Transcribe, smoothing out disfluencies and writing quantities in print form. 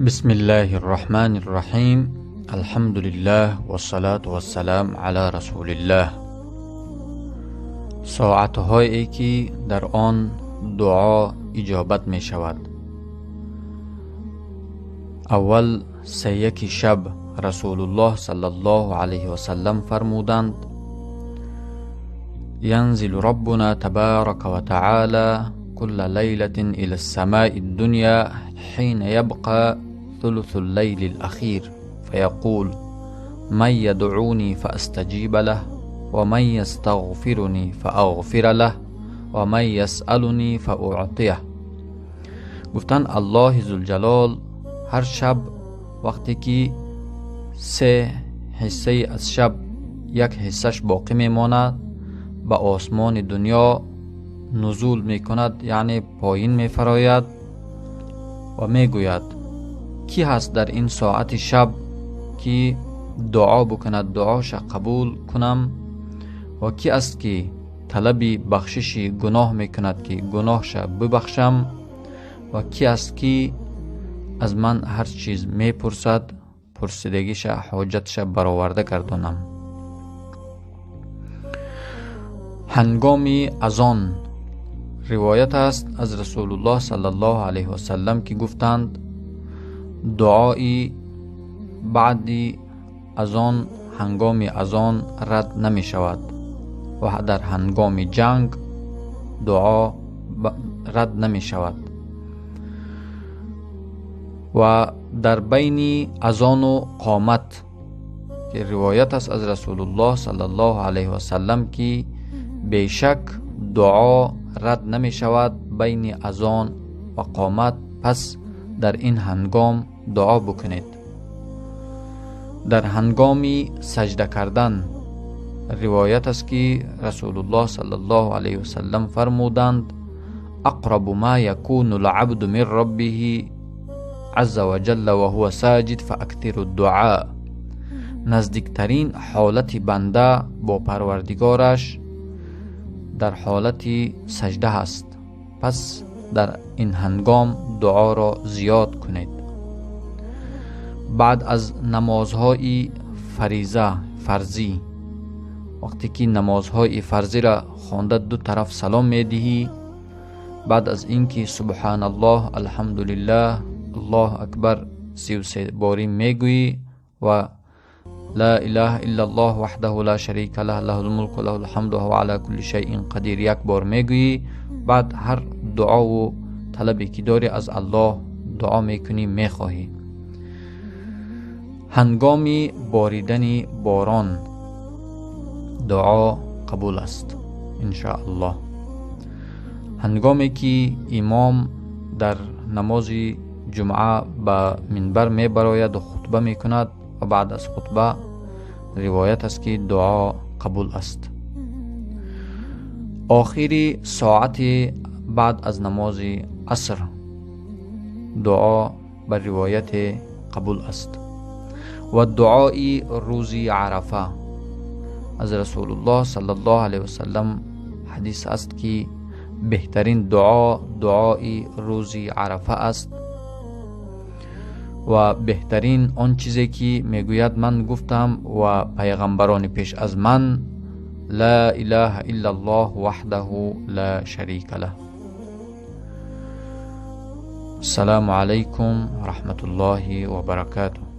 بسم الله الرحمن الرحیم. الحمد لله والصلاة والسلام علی رسول الله. ساعتهایی که در آن دعا اجابت می شود. اول سیک شب رسول الله صلی الله علیه و سلم فرمودند: ینزل ربنا تبارک و تعالی كل ليلة إلى السماء الدنيا حين يبقى ثلث الليل الأخير فيقول: من يدعوني فأستجيب له، ومن يستغفرني فأغفر له، ومن يسألني فأعطيه. گفتن الله ذوالجلال هر شب وقتی که سه حصه از شب یک حصهش باقی میماند به آسمان دنیا نزول میکند، یعنی پایین میفراید و میگوید کی هست در این ساعت شب که دعا بکند، دعاش قبول کنم، و کی است که طلب بخشش گناه میکند که گناهش ببخشم، و کی است که از من هر چیز میپرسد پرسیدگیش حاجتش برآورده گردانم. هنگام اذان روایت است از رسول الله صلی الله علیه و سلم که گفتند: دعای بعد اذان هنگام اذان رد نمی شود و در هنگام جنگ دعا رد نمی شود و در بین اذان و قامت که روایت است از رسول الله صلی الله علیه و سلم که بیشک دعا رد نمی شود بین اذان و قامت، پس در این هنگام دعا بکنید. در هنگام سجده کردن روایت است که رسول الله صلی الله علیه و سلم فرمودند: اقرب ما یکون العبد من ربه عز وجل وهو ساجد فاکثر الدعاء. نزدیکترین حالت بنده با پروردگارش در حالت سجده است، پس در این هنگام دعا را زیاد کنید. بعد از نمازهای فریضه فرضی، وقتی که نمازهای فرضی را خوانده دو طرف سلام میدهی، بعد از اینکه سبحان الله، الحمدلله، الله اکبر 33 باری میگویی و لا اله الا الله وحده لا شریک له، له الملک و له الحمد و هو علی کل شیء قدیر یک بار میگویی، بعد هر دعا و طلبی که داری از الله دعا میکنی، میخواهی. هنگام باریدن باران دعا قبول است ان شاء الله. هنگامی که امام در نماز جمعه به منبر میبراید و خطبه میکند و بعد از خطبه روایت است که دعا قبول است. آخری ساعت بعد از نماز عصر دعا بر روایت قبول است. و دعای روز عرفه از رسول الله صلی الله علیه و سلم حدیث است که بهترین دعا دعای روز عرفه است و بهترین آن چیزی که میگوید من گفتم و پیغمبران پیش از من: لا اله الا الله وحده لا شریک له. السلام علیکم و رحمت الله و برکاته.